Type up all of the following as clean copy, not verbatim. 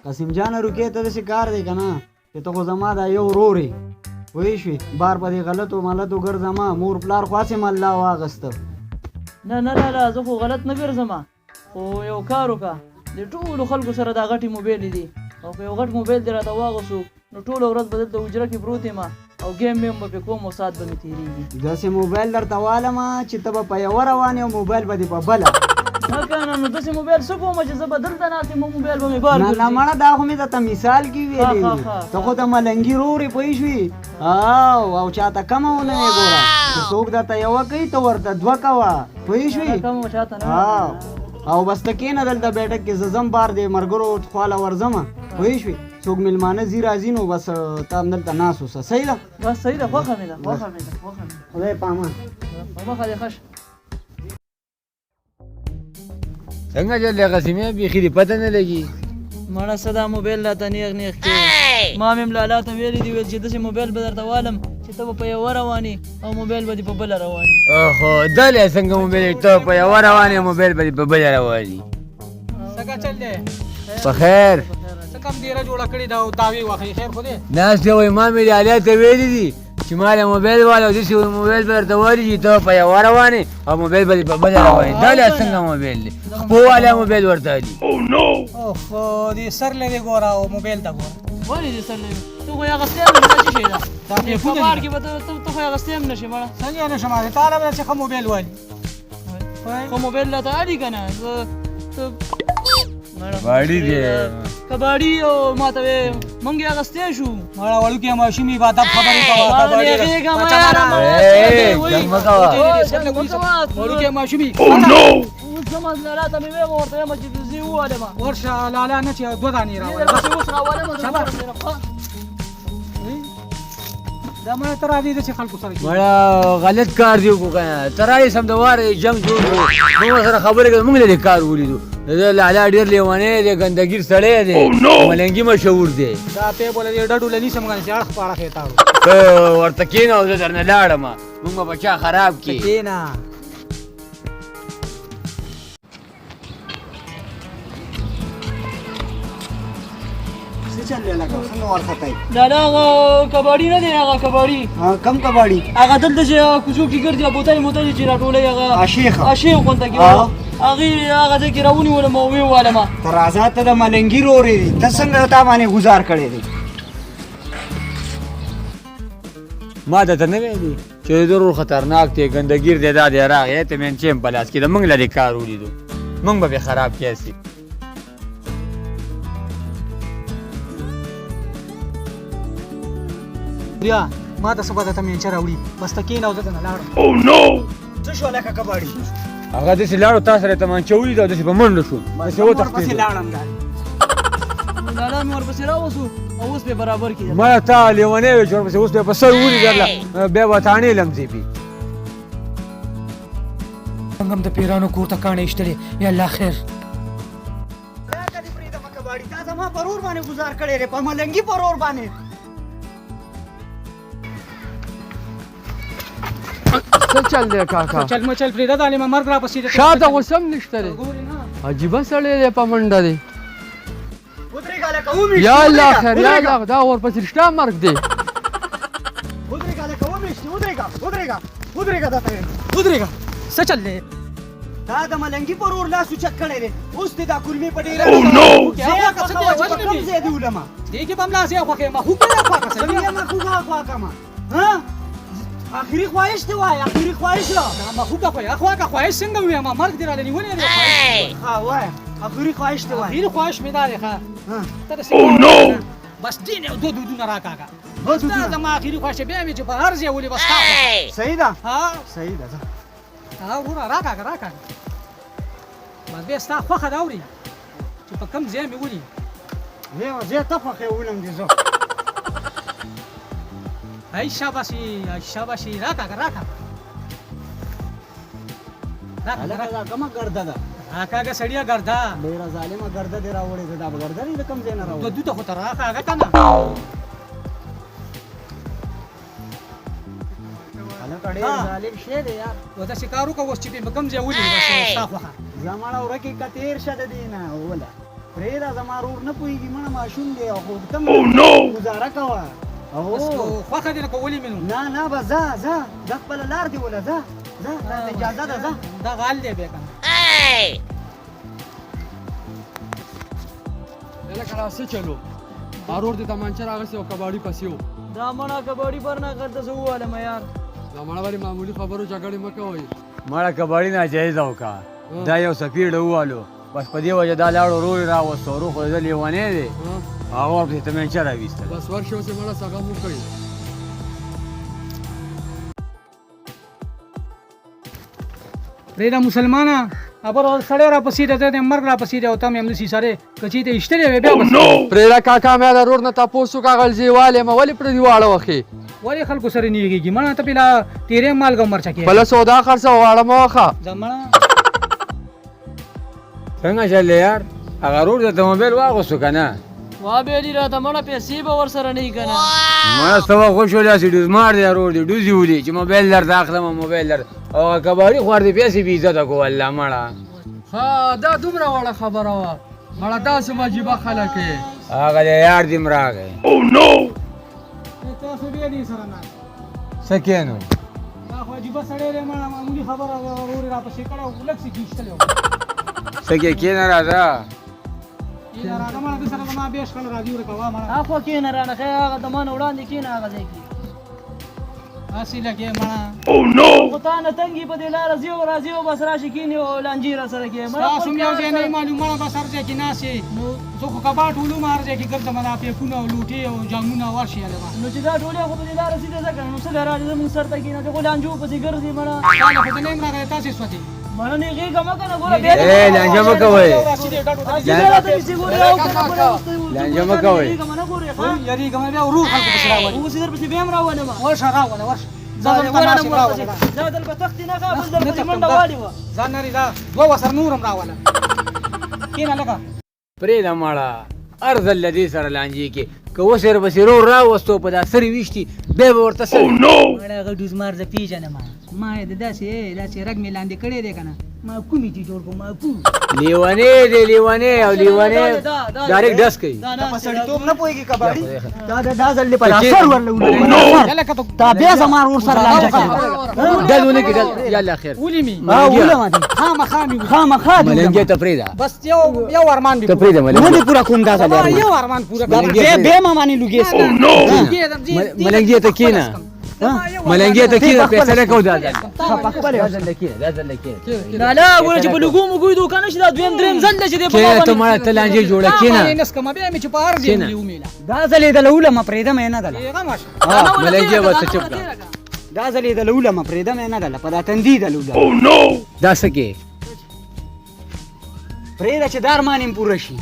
قسیم جانه روکې ته داسې کار دی که نه چې ته خو زما دا یو ورور یې، پوه شوې؟ بار په دې غلطو ملتو ګرځه مه، مور پلار خو هسې هم الله واخیسته. نه نه لالا، زه خو غلط نه ګرځم، خو یو کار وکړه، د ټولو خلکو سره دا غټې موبایلې دي، او که یو غټ موبایل دې راته واغوستو نو ټوله ورځ به دلته حجره کې پروت یم او ګیم میم به پې کوم او ساعت به مې تېرېږي. داسې موبایل درته والم چې ته به په یوه روان یې او موبایل به دې په بله. نه که نه، نو داسې موبایل څه کوم چې زه به دلته ناست یم او موبایل به مې بار نه نه ګرځي. مړه، دا خو مې درته مثال کې ویلي، ته خو د ملنګي ورور یې، پوه شوې؟ او چاته کمه ونه وې، ګوره چې څوک درته یوه کوي ته ورته دوه کوه، پوه شوې؟ کمه چاته نه. او بس ته کښېنه دلته بیټک کې، زه ځم بار دې ملګرو خواله ورځم، پوه شوې؟ څوک مېلمانه ځي راځي نو بس ته همدلته ناست اوسه، صحیح ده؟ بس صحیح ده، خوښه مې ده، خوښه مې ده، خوښه مې ده. خدای په امان. په مخه دې ښه شه. څنګه چل دی قسمې، بیخي دې پته نه لګي. مړه څه دا موبایل راته نیغ نیغ کې، ما مې هم لالا ته ویلي دي، ویل چې داسې موبایل به درته والم چې ته به په یوه روان یې او موبایل به دې په بله روان وي. اوهو، دا له څنګه موبایل ته په یوه روان یې موبایل به دې په بله روان وي؟ څنګه چل دی؟ په خیر. څه کم ډیره جوړه کړې ده او دعوې وخی، خیر خو دی؟ ناست دی، وایي ما مې لالا ته ویلي دي چې ما له موبایل واله او داسې موبایل به درته والي چې ته په یوه روان یې او موبایل به دې په بله روان یې. دا لا څنګه موبایل دی؟ خپو والا موبایل ورته دي. اوه، دې سر لرې ګوره او موبایل ته ګوره. ولې دې سر لرې؟ ته خو یې اخیستی هم نه شې، دا څه شی ده؟ دا ټلیفون په بار کې به ته خو یې اخیستی هم نه شې مړه. څنګه یې نه شم اخیستی؟ تا له به داسې ښه موبایل والي. ښه موبایل راته الي که نه ته کباړي دی. کباړي او ما ته وې مونږ یې اخیستی شو. مړه وړوکی ماشوم یې، بادب خبرې کوه. کباړي وړوکی ماشوم یې. اوس زما لالا ته مې ویم، ورته وایم چې زه یې ووالم. ورشه لالا نه چې دوه دانې راولم. اوس راولم. دا مړه ته راځي داسې خلکو سره. مړه غلط کار دی وکړو که نه، ته راغلې سم د واره جنګ جوړ کړو، موږ سره خبرې کړې، موږ له دې کار ولیدو. لالا ډېر لیونی دی، ګندګیر سړی دی، ملنګي مشهور دی. دا پې بوله دې ډډو له نیسم که نه چې اړخ په اړخ یې تاړو. ته ورته کښېنه او زه درنه لاړم، موږ به چا خراب کړي. کښېنه. څه چل دی لکه څنګه وارخطا یې؟ لالا هغه کباړي نه دی، هغه کباړي. کم کباړي؟ هغه دلته چې کوڅو کې ګرځي، بوتلې موتلې چې راټولوي، هغه اشیخه. اشیخ غونته کې هغې هغه ځای کې راونیولم او ویې والم. ته راځه، ته د ملنګي ورور یې، ته څنګه تا باندې ګوزار کړی دی؟ ما درته نه ویلي چې د ورور خطرناک دی، ګندګیر دی، دا دی راغی ته مې چې په لاس کې د موږ له دې کار ولیدو، موږ به پرې خراب کړي. بیا ما ته څه پته، ته مې راوړي، بس ته کښېنه او زه درنه لاړم. څه شو لکه کباړي؟ هغه داسې لاړو، تا سره تمانچه ولیده او داسې په منډه شو، داسې وتښتېدو. لاړم دا لالا مې ورپسې راوستو او اوس پې برابر کړي. مړه تا لیونی وې چې ورپسې اوس بیا په سر ولیدله، بیا به تاڼې لمځې پې. څنګه هم د پیرانو کور ته کاڼې ایشتلې، یا الله خیر. راکه دې پرېږدمه کباړي، تا زما پر ورور باندې ګوزار کړی دی، په ملنګي پر ورور باندې. څه چل دی کاکا؟ چل مچل پرېږده ظالمه، مرګ راپسې دی. شاته خو سم نشته دی، عجیبه سړی دی، په منډه دی. ودرېږه لکه ومیشتې. یا الله خیر، یا الله، دا ورپسې رښتیا مرګ دی. ودرېږه لکه ومیشتې، ودرېږه، ودرېږه، ودرېږه، درته وایم. ودرېږه، څه چل دی؟ تا د ملنګي پر ورور لاس اوچت کړی دی، اوس دې دا کولمې په ډېره په کوم ځای دې ولمه؟ دې کې به هم لاس یې خوښ یم، خوږه یې خوا که څنګه یم خوږه خوا کمه؟ ها اخري خواهش دی وایه، اخري خواهش. ما خوږه خو یې خوا که خواهش څنګه ووایم؟ مرګ دې راله نیولی دی. ها وایه، اخري خواهش دی وایه. اخري خواهش مې دا دی، ښه ته داسې بس دین یو دوه دودونه راکاږه، بس دا زما اخري خواهش، بیا مې چې په هر ځای ولي بس تا. صحیح ده؟ ها صحیح ده. ها وروره راکاږه، راکاږه، بس بیا ستا خوښه ده اوري چې په کوم ځای مې ولي. زه ته خوښ یې ولم دې زه. ای شاباشي، ای شاباشي، راکاږه، راکاږه، هلکه دا کومه ګرده ده؟ راکاږه سړیه ګرده. ډېره ظالمه ګرده دې راوړې ده، دا به ګرده دې د کوم ځای نه راوړې؟ دوه ته خو ته راکاږه که نه. هلکه ډېر ظالم شی دی یار. و داسې کار وکړه اوس چې په کوم ځای ولي، بس ستا خوښه. زه مړه ورکې که تېر شه د دې نه وله. پرېږده زما ورور نه پوهېږي، مړه ماشوم دی او خو ته ګزاره کوه. بس خوښه دې نه که ولي مې نو؟ نه نه، بس ځه ځه ځه، خپله لار دې وله، ځه ځه، تاته اجازه ده، ځه. دا غال دی بیا که نه. لکه دا څه چلو، ورور دې تمانچه راغستې او کباړي پسې و. دا مړه کباړي پر نه کرته څه ووالم یار. دا مړه ولې معمولي خبرو جګړې مه کوئ. مړه کباړي ناجایزه وکړه، دا یو څپېړه ووالو، بس په دې وجه دا لاړو ورور یې راوستو، ورور خو د ده لیونی دی، هغه ورپسې تمانچه راویستله. بس ورشي اوس یې مړه څه غم وکړئ. پرېږده مسلمانه، ابر سړی راپسې دی، دی مرګ راپسې دی او ته مې همداسې سړی که چېرته ایشتلی وی بیا به. پرېږده کاکا، مې د ورور نه تپوس وکړه، غلجې والې مه ولې پردي واړه وخې؟ ولې خلکو سره نیغېږي مړه؟ ته پې لا تېرې مالګه او مرچه کېږي. خپله سودا خرڅه، واړه مه وخه. ځه مړه. څنګه چل دی یار؟ هغه ورور درته موبایل واغوستو که نه؟ وا بیلی راته مړه، پیسې به ورسره نه وي که نه؟ مړه څه وخت وشو، داسې ډوزمار دی ورور دې، ډوزې ولي چې موبایل درته اخلم موبایل درته، او هغه کباړي خوار دې پیسې بې عزته کو والله مړه. ښه دا دومره وړه خبره وه مړه، تاسو هم عجیبه خلک یې. هغه دی یار دې هم راغی. تاسو بیا دې سره ناست څه کې نو؟ دا خو عجیبه سړی دی مړه، معمولي خبره ورور یې راپسې کړی او لږ څه کې ایشتلی و. څه کې؟ کښېنه راځه. کښېنه راځه مړه، ده سره زما بیا شخړه راځي ورکه وه مړه. اخوا کښېنه رانه، ښه هغه د ما نه وړاندې کښېنه هغه ځای کې. هسې لګې مړه. خو تا نه تنګ په دې لاره ځي او راځي او بس راشي کښېني او لانجې را سره کوي. ستاسو هم یو ځای نه معلوم مړه، بس هر ځای کې ناست یې. نو زه خو کباړ ټولوم، هر ځای کې ګرځم، دا پیکونه او لوټې او جامونه او هر شی هلته. نو چې دا ټولې خو په دې لاره ځي ته ځه که نه، نو څه لاره زموږ سر ته کښېنه، ته خو لانجو پسې ګرځې مړه. تا له خو زه نه یم راغلی، تاسې سوځئ. مړه نه غېږه مه که نه ګوره بیا. لانجه مه کوئ. لانجه مه کوئ. یریږم بیا ورور خلکو پسې راولي. اوس یې درپسې بیا هم راولم. ورشه راوله، ورشه. ځه دلته ناست یم، راوله. دا دل به تښتې نه ښه، بل در پسې منډه والي وه. ځان نري دا دوه وسر نور هم راوله. کښېنه لږه. پرېږده مړه، هر ځل له دې سره لانجې کې، که اوس یې ورپسې ورور راوستو په دا سرې ویشتي بیا به ورته څه. مړه هغه ډوزمار زه پېژنم، ما یې د داسې داسې رګ مې لاندې کړی دی که نه، ما کومې چې جوړ کړو ما کو. لیونی دی لیونی، او لیونی ډایرکټ ډس کوي. ته په سړیتوب نه پوهېږې کباړي، دا دا ځل دې په سر ورله ولګوه، تا بیا زما ورور سره لانجه کړې. ډز ونه کړي، ډز یاله خیر. ولي مې ولمه دې خامخا مې خامخا دې. ملنګې ته پرېږده بس، یو ارمان مې ته پرېږده. نه دې پوره کوم دا ځل یو ارمان پوره کړم، بیا ما باندې لوګې. ملنګې ته کښېنه، ملنګې ته کښېنه، فیصله کوو. دا ځل دا ځل کښېنه، دا ځل کښېنه. لالا ګوره چې په لوګو مو ګوی دوکان شي، دا دویم دریم ځل دی چې دی په ما کښېنه ته مړه، ته لانجې جوړه، کښېنه. نس کومه بیا مې چې په هر ځای ولي ومیله. دا ځل یې د لولمه پرېږدم یې نه دله. ملنګې به ته چپ کړه. دا ځل یې د لولمه پرېږدم یې نه دله، په دا تندي د لولمه. دا څه کې؟ پرېږده چې دا ارمان یې پوره شي.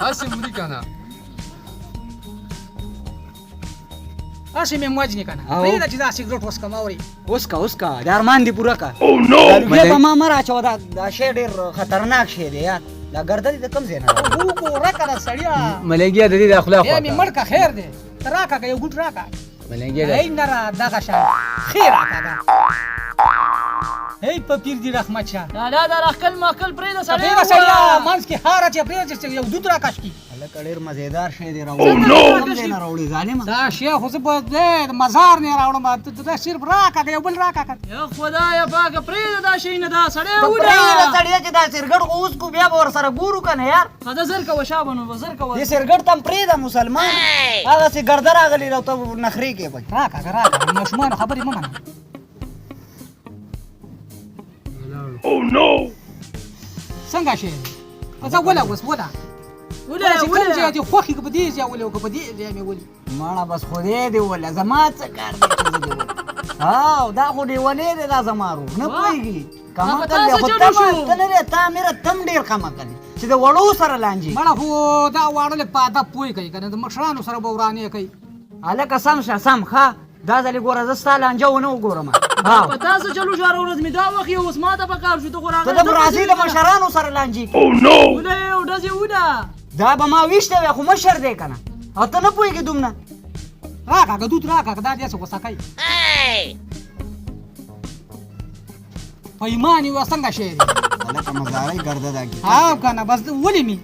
هسې مري که نه؟ هسې مې موجنې که نه؟ پرېږده چې دا سګرټ وڅکم اورې. وڅکه وڅکه، دا ارمان دې پوره کړه. دا لوګی په ما مه راچوه، دا شی ډېر خطرناک شی دی یار. دا ګرده دې د کوم ځای نه راوړې؟ وګوره که نه سړیه. ملنګیه د دې د خوله بیا مې مړ که، خیر دی، ته راکړه که یو ګوټ راکړه. ملنګیه ای نره دغه شان ښې راکړه، ای په پیر دې رحمت شه. لالا دا راښکل ماښکل پرېږده سړی. پرېږده سړیه، منځ کې هاره چې پرېږده چې یو دود راکش کړي. هلکه ډېر مزېدار شی دی راوړی، کوم ځای نه راوړې ظالمه؟ دا شی خو زه په مزار نه راوړم، ته دا صرف راکړه که یو بل راکړه. یا خدایه پاکه پرېږده دا شی نه، دا سړی وله. پرېږده سړیه چې دا سرګړ خو اوس کو، بیا به ورسره ګورو که نه یار. ښه زر کوه شابه، نو زر کوه. دې سرګړ ته هم پرېږده مسلمان، هغسې ګرده راغلې ده او ته نخرې کوې پکې. راکړه که راکړه، ماشومانو خبرې مه منه. څنګه شی ځه وله اوس وله وله چې کوم ځای وله. دې خوښ که په دې ځای ولې او که په دې ځای مې ولې. مړه بس خدای دې وله، زما څه کار دی چې زه دې ولم؟ ها دا خو لیونی دی دا زما ورور، نه پوهېږي. کم عقل دی خو ته نه دی، تا میره تم ډېر کم عقل دی چې د وړو سره لانجې. مړه خو دا واړه لږ په ادب پوه کوي که نه، د مشرانو سره به ورانې کوي. هلکه سم شه سم، ښه دا ځلې ګوره زه ستا لانجه ونه وګورم. په تا څه چلو شو؟ هره ورځ مې دا وخت یې اوس ما ته په کار شو، ته خو راغلی. ته د راځې د مشرانو سره لانجې کوې. وله یو ډز یې وله. دا به ما ویشتی وی، خو مشر دی که نه، او ته نه پوهېږې دومره. راکړه که دود راکړه که دا دې هسې غوسه کوي. په ایمان یې وه څنګه شی دی؟ هلکه مزارۍ ګرده ده. ها که نه بس ولې مې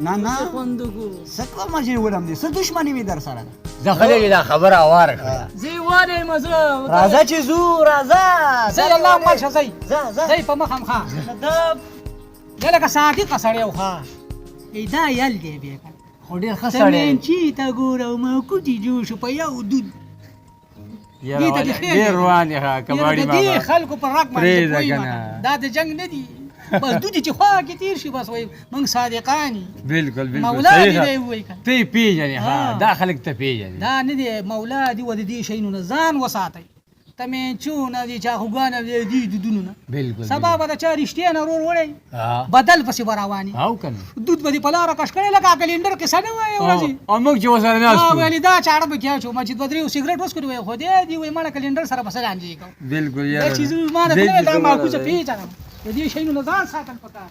نه نه، څه خوند وکړو. څه کوم چې ولم دې، څه دښمني مې در سره ده؟ زه خلک دا خبره اواره کړه. زه یې والی یم، زه. راځه چې ځو، راځه. زه الله مل شه، ځئ. ځه ځه. ځئ په مخه هم ښه. دا دی لکه صادقه سړی و ښه. ای دا یل دی بیا که خو ډېر ښه سړی دی. تمنچی ته ګوره، ماکوټي جوړ شو په یو دود. دې ته دې خیر ډېر دی. روان دی ښه کباړي یاره د دې بابا. خلکو پر رګ باندې پرېږده پوه یم. کنه. دا د جنګ نه دي، بس دود چې خوا کې تېر شي، بس وایي موږ صادقان یو. بالکل بالکل. مولا صحیح دې ده. دی ووایي که ته یې پېژنې ښه؟ ها. دا خلک ته پېژنې. دا نه دی، مولا دې و د دې شیانو نه ځان وساتئ، تمینچونه دي، چاقوګانه دي، دي دودونو نه. بالکل. سبا به د چا رښتیا نه ورور وړی ها. بدل پسې به روان یې. او کنه. دود به دې په لاره کش کړی لکه کلینډر، قصه نه وایې ورځې. او موږ چې ورسره ناست ها وو. ویلې دا چاړه به کې اچوم چې دوه درې سګرټ وڅکو، وایي خو دې دي وایي مړه کلینډر سره به څه لانجې کوم. بالکل. دا یاره چې زه ما نه دې دا چې ماکوزه زموږ پیژنم، د دې شیانو نه ځان ساتل پکار.